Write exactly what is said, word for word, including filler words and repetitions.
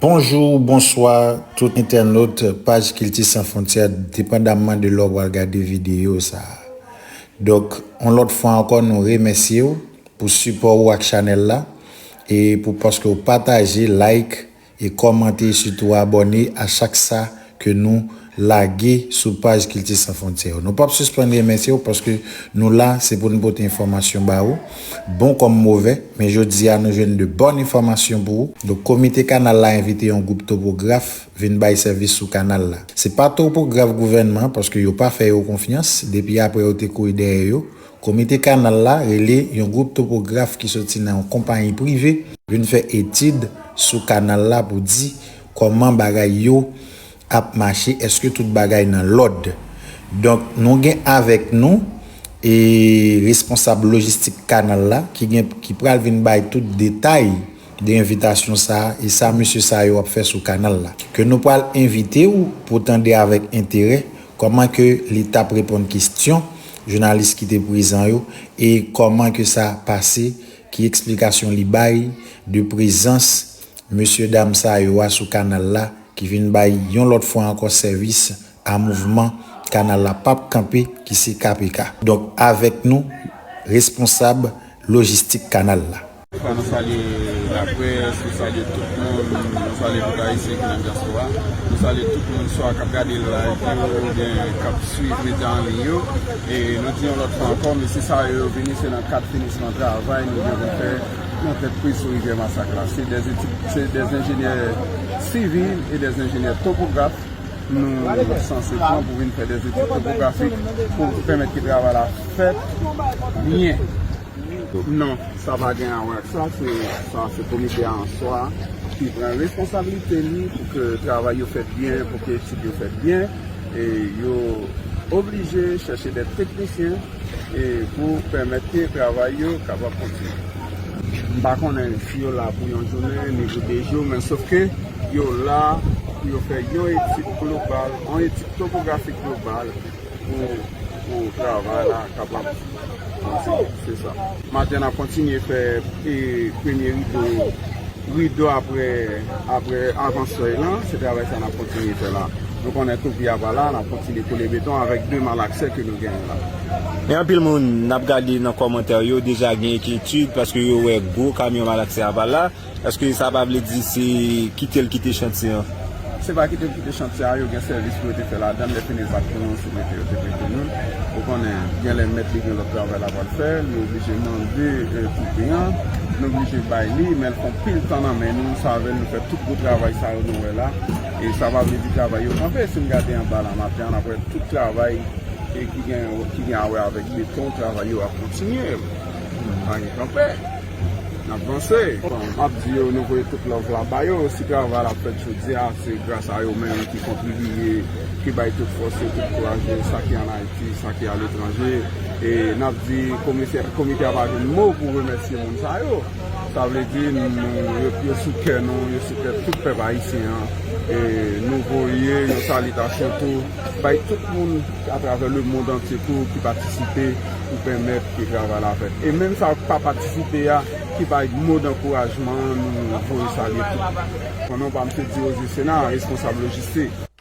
Bonjou, bonswa, tout entènot paj Kilti San Fwontyè, depandamman de lè w pral gade videyo sa a. Donk, yon lòt fwa ankò, nou remèsye w pou sipò ou ak chanèl la, e pou paske w pataje, like, e kòmante, e sitou abòne a chak sa ke nou lage sou paj Kilti San Fwontyè. Nou p ap sispann remèsye w paske nou la, se pou n pote enfòmasyon ba ou, bon kòm movè, men jodi a, nou jwenn de bòn enfòmasyon pou ou. Donk, komite kanal la envite yon gwoup topograf vin bay sèvis sou kanal la. Se pa topograf gouvènman, paske yo pa fè yo konfyans, depi apre yo te kouri dèyè yo. Komite kanal la rele yon gwoup topograf ki soti nan yon konpayi prive vin fè etid sou kanal la pou di kòman bagay yo ap mache, èske tout bagay nan lòd. Donk, nou gen avèk nou e responsab lojistik kanal la ki gen, ki pral vin bay tout detay de envitasyon sa a, e sa mesye sa yo ap fè sou kanal la. Ke nou pral envite w pou tande avèk enterè kòman ke li t ap reponn kesyon jounalis ki te prezan yo, e kòman ke sa pase, ki eksplikasyon li bay de prezans mesye dam sa yo a sou kanal la, ki vin bay yon lòt fwa ankò sèvis a mouvman kanal la p ap kanpe, ki se K P K. Donk, avèk nou, responsab lojistik kanal la. Fò nou salye laprès, nou salye tout moun, nou salye tout Ayisyen ki nan dyaspora, nou salye tout moun swa k ap gade live yo oubyen k ap swiv medya an liy yo. E nou di yon lòt fwa ankò, mesye sa yo, yo vini, se nan kad finisman travay nou gen pou n fè nan tèt priz sou rivyè Masak la. Se dè etid, se dè enjenyè sivil e dè enjenyè topograf nou sanse pran pou vin fè dè etid topografik pou pèmèt ke travay la fèt byen. Non, sa pa gen a wè ak sa, se, sa se komite a an swa ki pran responsablite li pou ke travay yo fèt byen, pou ke etid yo fèt byen, e yo oblije chèche dè teknisyen e pou pèmèt ke travay yo kapab kontinye. M pa konnen si yo la pou yon jounen ni pou de jou, men sòf ke yo la pou yo fè yon etid global, yon etid topografik global pou, pou travay la kapab kontinye. Se sa. Maten, n ap kontinye fè, e, premye rido, rido apre, apre avansfèy lan, se travay sa n ap kontinye fè la. Nou konnen tou pi apa la, n ap kontinye kole beton avèk de malaksè ke nou genyen la. Men anpil moun n ap gade nan kòmantè yo deja gen enkyetid paske yo wè gwo kamyon malaksè apa la. Èske sa pa vle di se kite l kite chantye an? Se pa kite l kite chantye a, yo gen sèvis pou yo te fè ladan l, lè fini bat pou nou, se prete yo te prete nou. Ou konnen, gen lè mèt li gen lòt travay l ap al fè, li oblije mande, e, koupe an, nou oblije bay li, men l fè anpil tan nan men nou, sa avè l nou fè tout gwo travay sa yo nou wè la, e sa pa vle di travay yo kanpe, si n gade anba la maten an, n ap wè tout travay, e ki gen, ki gen a wè avèk beton, travay yo ap kontinye, pa gen kanpe. N ap vanse. Bon, m ap di yo, nou voye tout love la ba yo. Si travay la ap fèt jodi a, se gras a yo menm ki kontribye, ki bay tout fòs yo, tout kouraj yo, sa ki ann Ayiti, sa ki aletranje. E n ap di komise-, komite a pa jwenn mo pou remèsye moun sa yo. Sa vle di, nou, yo, yo sou kè nou, yo sou kè tout pèp ayisyen an. E nou voye yon salitasyon tou bay tout moun atravè lemond antye tou ki patisipe pou pèmèt ke travay la fèt. E menm sa yo k pa patisipe a, ki bay mo dankourajman an, nou voye salye tou. Mon non pa Mesye Dirozye Sena, responsab lojistik.